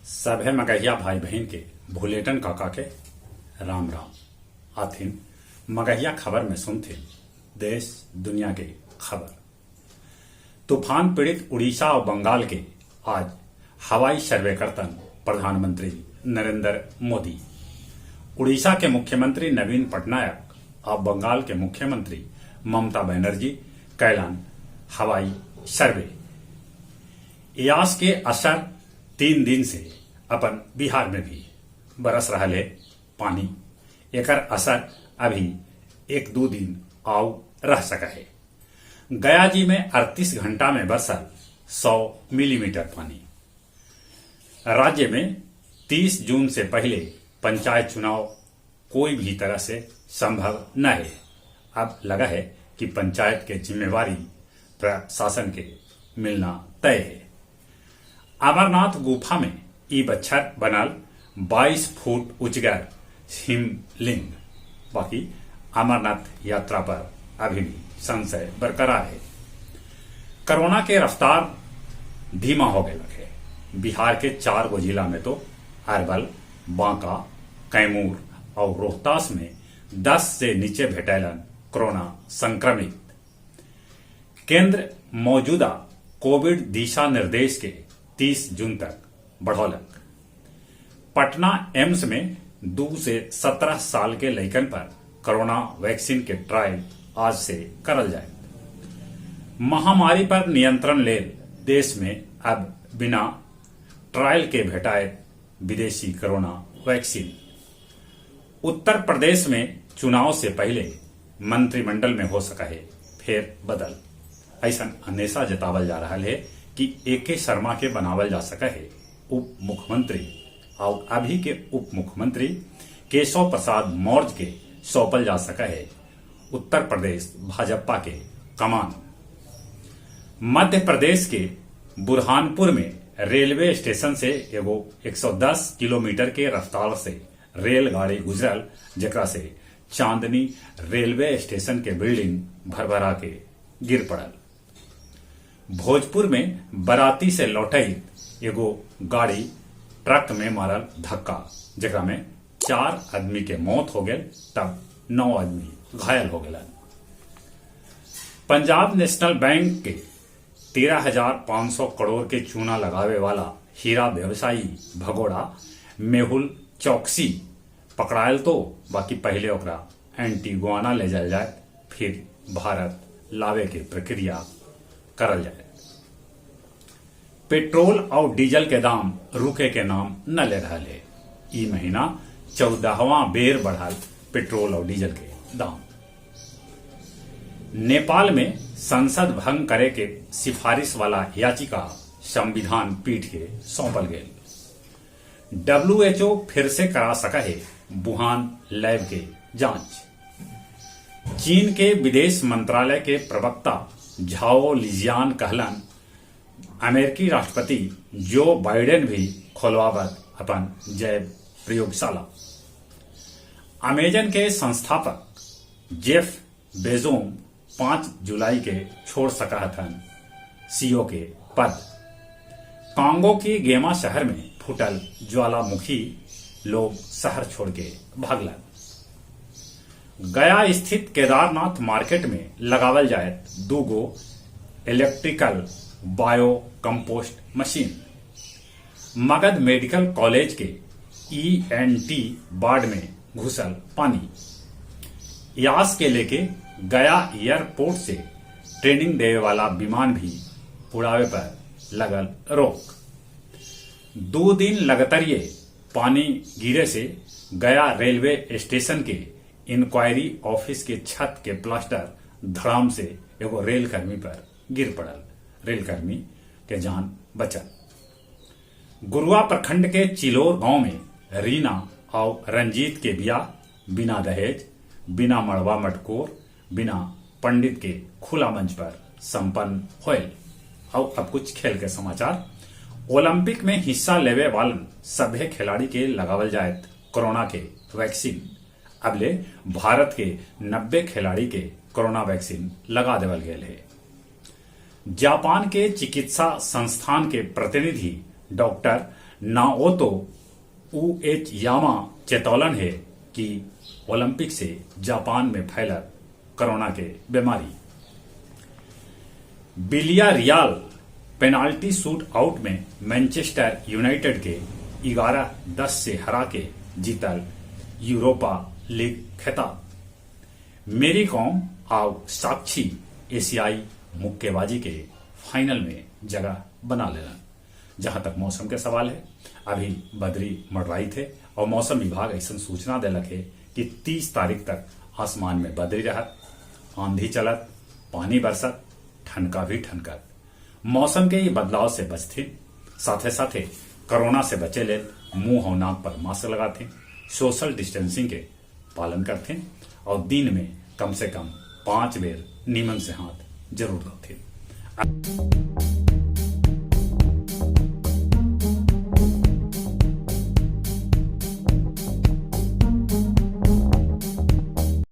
सभे मगहिया भाई बहिन के भुलेटन काका के राम राम। आथिन मगहिया खबर में सुनथिन देश दुनिया के खबर। तूफान पीड़ित उड़ीसा और बंगाल के आज हवाई सर्वे करतन प्रधानमंत्री नरेंद्र मोदी। उड़ीसा के मुख्यमंत्री नवीन पटनायक और बंगाल के मुख्यमंत्री ममता बनर्जी कैलन हवाई सर्वे। यास के असर 3 दिन से अपन बिहार में भी बरस रहा है पानी। एकर असर अभी 1-2 दिन आउ रह सका है। गया जी में 38 घंटा में बरसल 100 मिलीमीटर पानी। राज्य में 30 जून से पहले पंचायत चुनाव कोई भी तरह से संभव न है। अब लगा है कि पंचायत के जिम्मेवारी प्रशासन के मिलना तय है। अमरनाथ गुफा में ई बच्छर बनल 22 फुट उचगर हिमलिंग। बाकी अमरनाथ यात्रा पर अभी भी संशय बरकरार है। कोरोना के रफ्तार धीमा हो गया है। बिहार के 4 गो जिला में तो अरवल, बांका, कैमूर और रोहतास में 10 से नीचे भेटैलन कोरोना संक्रमित। केंद्र मौजूदा कोविड दिशा निर्देश के 30 जून तक बढ़ौलक। पटना एम्स में 2 से 17 साल के लइकन पर कोरोना वैक्सीन के ट्रायल आज से करल जाए। महामारी पर नियंत्रण ले देश में अब बिना ट्रायल के भेटाए विदेशी कोरोना वैक्सीन। उत्तर प्रदेश में चुनाव से पहले मंत्रिमंडल में हो सका है फेर बदल। ऐसा अंदेशा जतावल जा रहा है कि ए के शर्मा के बनावल जा सका है उप मुख्यमंत्री और अभी के उप मुख्यमंत्री केशव प्रसाद मौर्य के सौंपल जा सका है उत्तर प्रदेश भाजपा के कमान। मध्य प्रदेश के बुरहानपुर में रेलवे स्टेशन से एगो 110 किलोमीटर के रफ्तार से रेलगाड़ी गुजरल, जेकरा से चांदनी रेलवे स्टेशन के बिल्डिंग भरभरा के गिर पड़ल। भोजपुर में बराती से लौटई एगो गाड़ी ट्रक में मारल धक्का, जेकरा में 4 आदमी के मौत हो गए तब 9 आदमी घायल हो गए। पंजाब नेशनल बैंक के 13,500 करोड़ के चूना लगावे वाला हीरा व्यवसायी भगोड़ा मेहुल चौकसी पकड़ायल तो बाकी पहले ओकरा एंटीगुआना ले जायल जाए, फिर भारत लावे के प्रक्रिया करल जाए। पेट्रोल और डीजल के दाम रुके के नाम न ले रहा है। ई महीना 14वां बेर बढ़ल पेट्रोल और डीजल के दाम। नेपाल में संसद भंग करे के सिफारिश वाला याचिका संविधान पीठ के सौंपल गए। WHO फिर से करा सका है वुहान लैब के जांच। चीन के विदेश मंत्रालय के प्रवक्ता झाओ लिजियान कहलन अमेरिकी राष्ट्रपति जो बाइडेन भी खोलवावत अपन जैव प्रयोगशाला। अमेजन के संस्थापक जेफ बेजोस 5 जुलाई के छोड़ सका हथन सीईओ के पद। कांगो की गेमा शहर में फूटल ज्वालामुखी, लोग शहर छोड़ के भागलन। गया स्थित केदारनाथ मार्केट में लगावल जाए 2 गो electrical bio compost machine. Magadh medical college के ईएनटी वार्ड में घुसल पानी। यास के लेके गया एयरपोर्ट से ट्रेनिंग देवे वाला विमान भी उड़ावे पर लगल रोक। 2 दिन लगातार पानी गिरे से गया रेलवे स्टेशन के इंक्वायरी ऑफिस के छत के प्लास्टर धड़ाम से एगो रेलकर्मी पर गिर पड़ल। रेलकर्मी के जान बचल। गुरुआ प्रखंड के चिलोर गांव में रीना और रंजीत के बियाह बिना दहेज, बिना मड़वा मटकोर, बिना पंडित के खुला मंच पर संपन्न होयल। और अब कुछ खेल के समाचार। ओलंपिक में हिस्सा लेवे वालन सभे खिलाड़ी के लगावल जाए कोरोना के वैक्सीन। अबले भारत के 90 खिलाड़ी के कोरोना वैक्सीन लगा देवल गेल है। जापान के चिकित्सा संस्थान के प्रतिनिधि डॉक्टर नाओतो उएचयामा चेतौलन हे कि ओलंपिक से जापान में फैलत कोरोना के बेमारी। विलियारियाल पेनाल्टी शूट आउट में मैनचेस्टर यूनाइटेड के 11-10 से हरा के जीतल यूरोपा लीग खिताब। मेरी कॉम आउ साक्षी एशियाई मुक्केबाजी के फाइनल में जगह बना लेलन। जहां तक मौसम के सवाल है, अभी बदरी मंडराई थे और मौसम विभाग ऐसा सूचना देलक है कि 30 तारीख तक आसमान में बदरी रहत, आंधी चलत, पानी बरसत, ठनका भी ठनकत। मौसम के ये बदलाव से बचथिन, साथे साथे कोरोना से बचे ले मुंह और नाक पर मास्क लगाथिन, सोशल डिस्टेंसिंग के पालन करथिन और दिन में कम से कम 5 बेर नीमन से हाथ जरूर धोथिन।